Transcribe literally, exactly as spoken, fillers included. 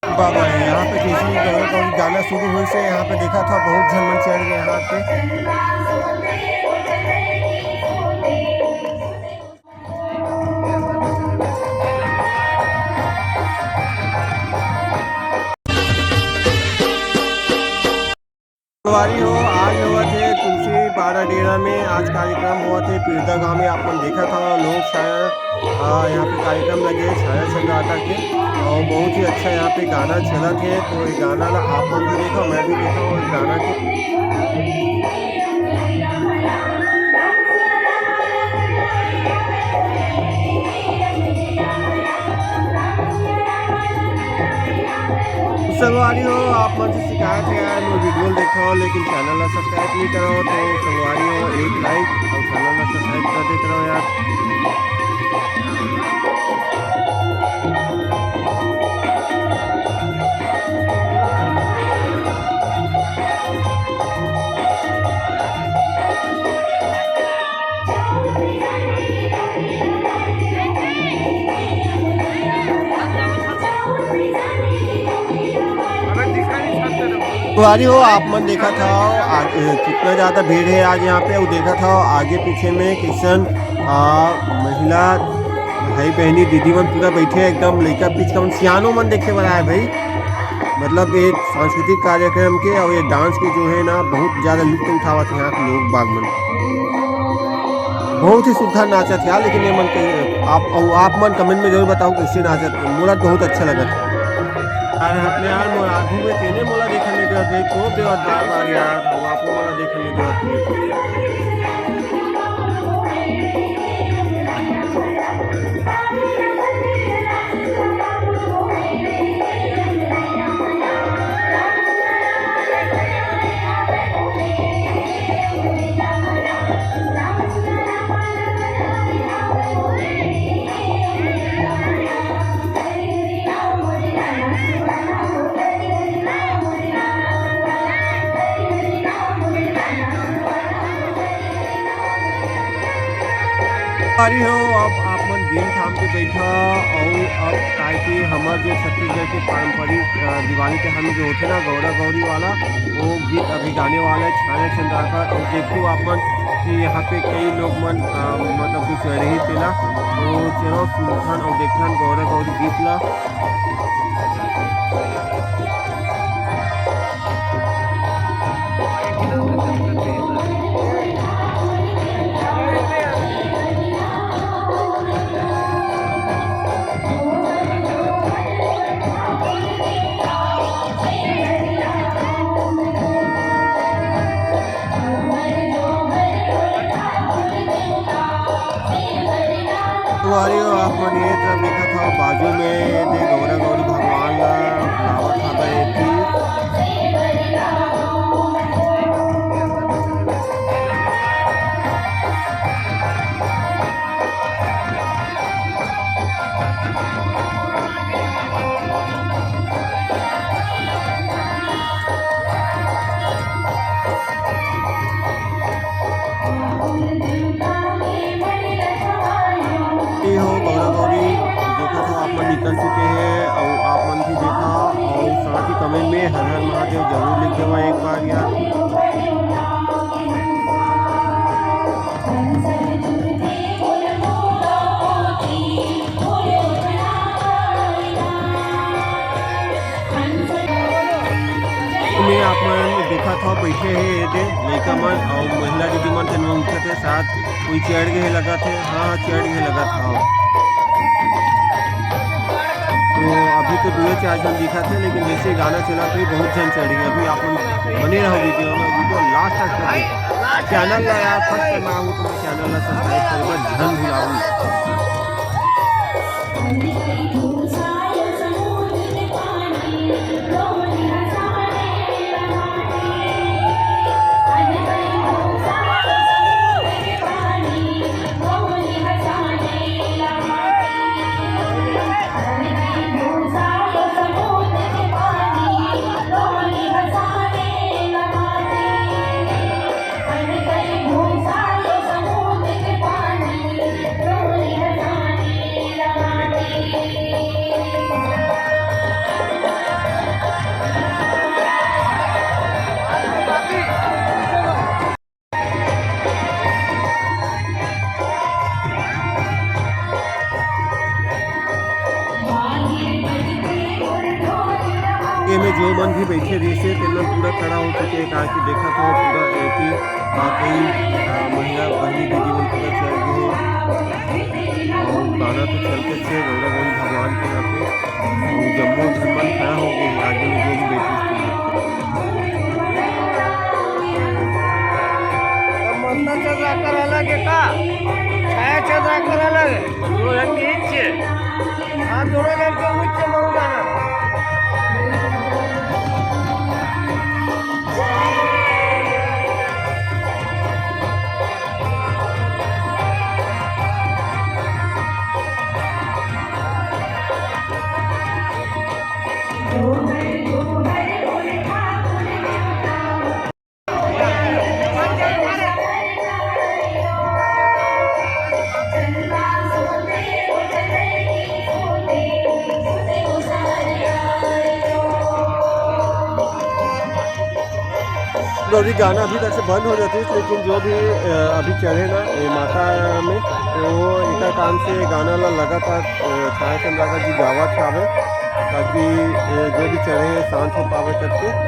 बाबा है यहाँ पे। जैसे ही गौरा गौरी गाना शुरू होइस हे, यहाँ पे देखत हव बहुत झन मन चढ़ गे यहाँ पे। संगवारी हो, आज होवत हे तुलसी पारा डेरा में, आज कार्यक्रम होवत हे पीरदा गांव में। आप मन देखत हव लोग छाया, आ, यहाँ पे कार्यक्रम लगे हे छाया चंद्राकर के, और बहुत ही अच्छा यहाँ पे गाना चलत हे। तो ये गाना ला आप मन भी देखव, मैं भी देखव, और गाना के संगवारी हो, आप मन से शिकायत हे यार, मोर वीडियो ल देखव लेकिन चैनल ला सब्सक्राइब नहीं करव। तो संगवारी हो, एक लाइक और चैनल ला सब्सक्राइब कर देत रहो यार। संगवारी हो, आप मन देखत हव, आ, ए, कितना ज्यादा भीड़ हे आज यहाँ पे। अउ देखत हव आगे पीछे में कइसन, आ, महिला भाई बहनी दीदी मन पूरा बैठे हे, एकदम लइका पिचका मन, सियानो मन देखे बर आए भाई। मतलब एक सांस्कृतिक कार्यक्रम के और ये डांस के जो है ना, बहुत ज्यादा लुत्फ उठावत हे यहाँ के लोग बाग मन। बहुत ही सुग्घर नाचत हे यार, लेकिन ये मन के आप, अउ आप मन कमेंट में जरूर बताओ कैसे नाचत हे। मोला तो बहुत अच्छा लगत हे। यार, हतने यार, मोर आगू में तेने मोला देखन नहीं देवत हे, तो देवत बार बार यार, वो आपको मोला देखन नहीं देवत हे। अरे हो, अब आप मन दिन थाम के बैठा। और अब काहे कि हमर जो छत्तीसगढ़ के पारंपरिक, अ, दिवाली के हम जो होथे ना, गौरा गौरी वाला, वो गीत अभी गाने वाला हे छाया चंद्राकर। और देखो आप मन कि यहाँ पे कई लोग मन, अ, मतलब कि चढ़ही तेला, तो चलो सुनथन और देखथन गौरा गौरी गीत ला। संगवारी हो, आप मन ये तरफ देखत हव, बाजू में ये दे गौरा गौरी भगवान ला लावत हवय एती। ये हो गौरा गौरी, देखत हो आप मन निकल चुके हैं और आप मन भी देखा और साथ ही कमेंट में हर हर महादेव जरूर लिख देवा एक बार यार। में आप मन देखत हो, बैठे हे ये दे लइका मन अउ महिला दीदी मन, तेन मन उठत हे, शायद कोई चढ़ गे हे लगत हे। हाँ, हाँ, चढ़ गे हे लगत हे। तो अभी तो दुए चार झन दिखत हे, लेकिन जैसे गाना चलत हे, बहुत झन चढ़ गे। अभी आप मन बने रहो वीडियो में, वीडियो लास्ट तक देखो। चैनल ला यार फर्स्ट टाइम आऊ तो चैनल ला सब्सक्राइब करे बर झन भुलाऊ। एमे जो मन भी बैठे रहिसे, तेमन पूरा खड़ा हो चुके हे, काहे कि देखत हो पूरा एती, आ, कई, आ, महिला बहिनी दीदी मन पूरा चढ़ गे हे। अउ गाना तो चलते थे, गौरा गौरी भगवान के यहाँ पे। अउ जम्मो झन मन खड़ा हो गे हे, आगे में जो भी बैठे थे। अब ममता चंद्राकर अलग है का? छाया चंद्राकर अलग है। दोनों रंग के एक छे। हाँ, दोनों लड़के उच्च मऊ गाना। गौरी गाना अभी तक से बंद हो जाती है, लेकिन जो भी, अ, अभी चढ़े ना ये माता में, तो वो इनका काम से गाना ला लगातार, अ, छाया चंद्राकर जी गावत हावे, ताकि, अ, जो भी चढ़े शांत हो पावे करके।